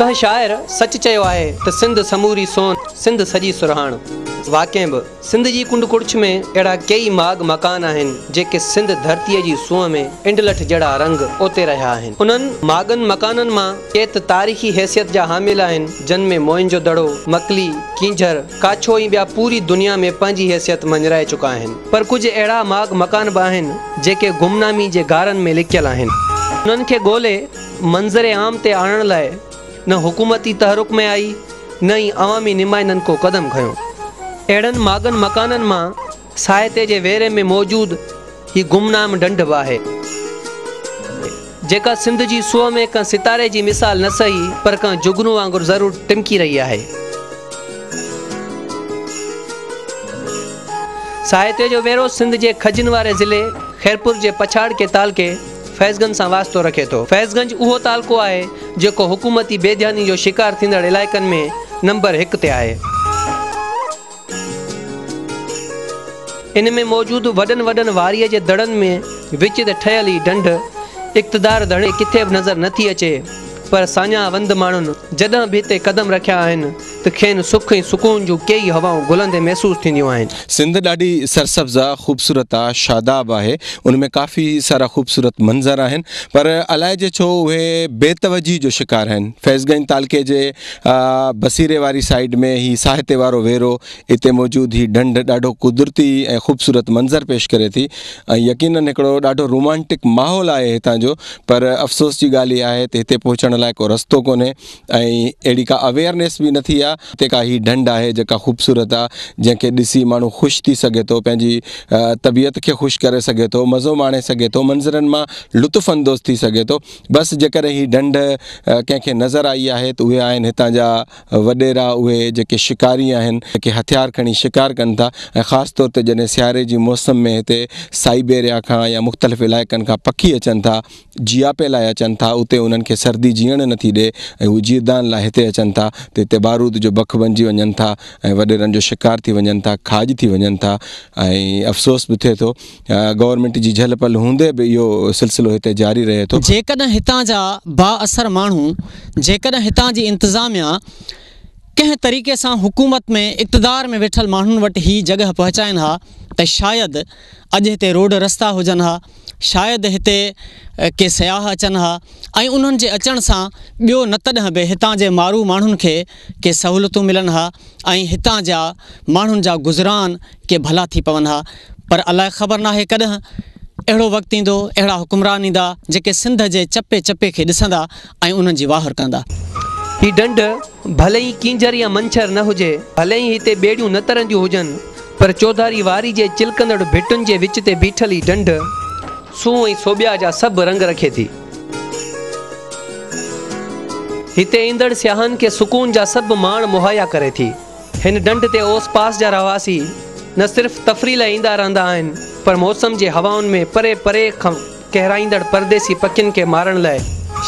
ڪنهن شاعر سچ چيو آهي ته سنڌ سموري سون، سنڌ سڄي سرهاڻ. واقعي به سنڌ جي ڪنڊ ڪڙڇ ۾ اهڙا ڪيئي ماڳ مڪان آهن، جيڪي سنڌ ڌرتيء جي سونهن ۾ انڊلٺ جهڙا رنگ اوتي رهيا آهن. انهن ماڳن مڪانن مان ڪي ته تاريخي حيثيت جا حامل آهن، جن ۾ موئن جو دڙو، مڪلي، ڪينجهر، ڪاڇو ۽ ٻيا پوري دنيا ۾ پنهنجي حيثيت مڃرائي چڪا آهن. پر ڪجهه اهڙا ماڳ مڪان به آهن، جيڪي گمنامي جي غارن ۾ لڪيل آهن. انهن کي ڳولي منظر عام تي آڻڻ لاء نه حڪومتي تحرڪ ۾ آئي نه ئي عوامي نمائندن ڪو قدم کنيو. اهڙن ماڳن مڪانن مان ساهتي جي ويري ۾ موجود هي گمنام ڍنڍ به آهي، جيڪا سنڌ جي سونهن ۾ ڪنهن ستاري جي مثال نه سهي پر ڪنهن جگنو وانگر ضرور ٽمڪي رهي آهي. ساهتي جو ويرو سنڌ جي کجين واري ضلعي خيرپور جي پڇاڙڪي تعلقي فيض گنج سان واسطو رکي ٿو. فيض گنج اهو تعلقو آهي جيڪو حڪومتي بي ڌياني جو شڪار ٿيندڙ علائقن ۾ نمبر هڪ تي آهي. ان ۾ موجود وڏن وڏن واريء جي دڙن ۾ وچ تي ٺهيل هي ڍنڍ اقتدار ڌڻي ڪٿي به نظر نه ٿي اچي پر ساڃاهه وند ماڻهن جڏهن به هتي قدم رکيا آهن ته کين سک ۽ سڪون جون ڪيئي هوائون گهلندي محسوس ٿينديون آهن. سنڌ ڏاڍي سرسبز آ، خوبصورت آ، شاداب آهي، ان ۾ ڪافي سارا خوبصورت منظر آهن پر الائجي ڇو اهي بي توجهي جو شڪار آهن. فيض گنج تعلقي جي بصيري واري سائيڊ ۾ هي ساهتي وارو ويرو، اتي موجود هي ڍنڍ ڏاڍو قدرتي ۽ خوبصورت منظر پيش ڪري ٿي ۽ يقينن هڪڙو ڏاڍو رومانٽڪ ماحول آهي هتان جو پر افسوس جي ڳالهه اها آهي ته هتي پهچڻ لاء ڪو رستو ڪونهي ۽ اهڙي ڪا اويئرنيس به نه ٿي آهي. هتي ڪا هي ڍنڍ آهي جيڪا خوبصورت آهي جنهن کي ڏسي ماڻهو خوش ٿي سگهي ٿو پنهنجي طبيعت کي خوش ڪري سگهي ٿو مزو ماڻي سگهي ٿو منظرن مان لطف اندوز ٿي سگهي ٿو بس جيڪڏهن هي ڍنڍ ڪنهن کي نظر آئي آهي ته اهي آهن هتان جا وڏيرا اهي جيڪي شڪاري آهن جيڪي هٿيار کڻي شڪار ڪن ٿا ۽ خاص طور تي جڏهن سياري جي موسم ۾ هتي سائبيريا کان يا مختلف علائقن کان پکي اچن ٿا جياپي لاء اچن ٿا اتي انهن کي سردي جيئڻ نٿي ڏي ۽ هو جيئدان لاء هتي اچن ٿا ته هتي بارود جو بک بنجي وڃن ٿا ۽ وڏيرن جو شڪار ٿي وڃن ٿا کاڄ ٿي وڃن ٿا ۽ افسوس به ٿئي ٿو گورنمينٽ جي جهل پل هوندي به اهو سلسلو هتي جاري رهي ٿو. جيڪڏهن هتان جا بااثر ماڻهو، جيڪڏهن هتان جي انتظاميا ڪنهن طريقي سان حڪومت ۾ اقتدار ۾ ويٺل ماڻهن وٽ هي جڳهه پهچائين ها ته شايد اڄ هتي روڊ رستا هجن ها، شايد هتي ڪي سياح اچن ها ۽ انهن جي اچڻ سان ٻيو نه تڏهن به هتان جي مارو ماڻهن کي ڪي سهولتون ملن ها ۽ هتان جا ماڻهن جا گذران ڪي ڀلا ٿي پون ها پر الائي خبر ناهي ڪڏهن اهڙو وقت ايندو اهڙا حڪمران ايندا جيڪي سنڌ جي چپي چپي کي ڏسندا ۽ انهن جي واهر ڪندا. هي ڍنڍ ڀلي ئي ڪينجهر يا منڇر نه هجي، ڀلي ئي هتي ٻيڙيون نه ترنديون هجن، پر چوڌاري واري جي چلڪندڙ ڀٽن جي وچ تي بيٺل هي ڍنڍ سونهن ۽ سوڀيا جا سڀ رنگ رکي ٿي. هتي ايندڙ سياحن کي سڪون جا سڀ ماڻ مهيا ڪري ٿي. هن ڍنڍ تي اوس پاس جا رهواسي نه صرف تفريح لاء ايندا رهندا آهن پر موسم جي هوائن ۾ پري پري کان ڪهرائيندڙ پرديسي پکين کي مارڻ لاء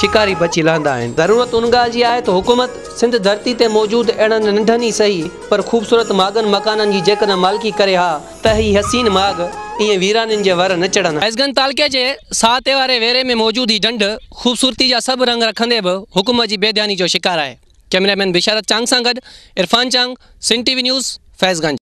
شڪاري به اچي لهندا آهن. ضرورت ان ڳالهه جي آهي ته حڪومت سنڌ ڌرتي تي موجود اهڙن ننڍن ئي سهي پر خوبصورت ماڳن مڪانن جي جيڪڏهن مالڪي ڪري ها ته هي حسين ماڳ ائين ويرانين جي ور نه چڙهن ها. فيض گنج تعلقي جي ساهتي واري ويري ۾ موجود هي ڍنڍ خوبصورتي جا سڀ رنگ رکندي به حڪومت جي بي ڌياني جو شڪار آهي. ڪئميرا مين بشارت چانگ سان گڏ Irfan Chang, Sindh T V news, Faiz Ganj.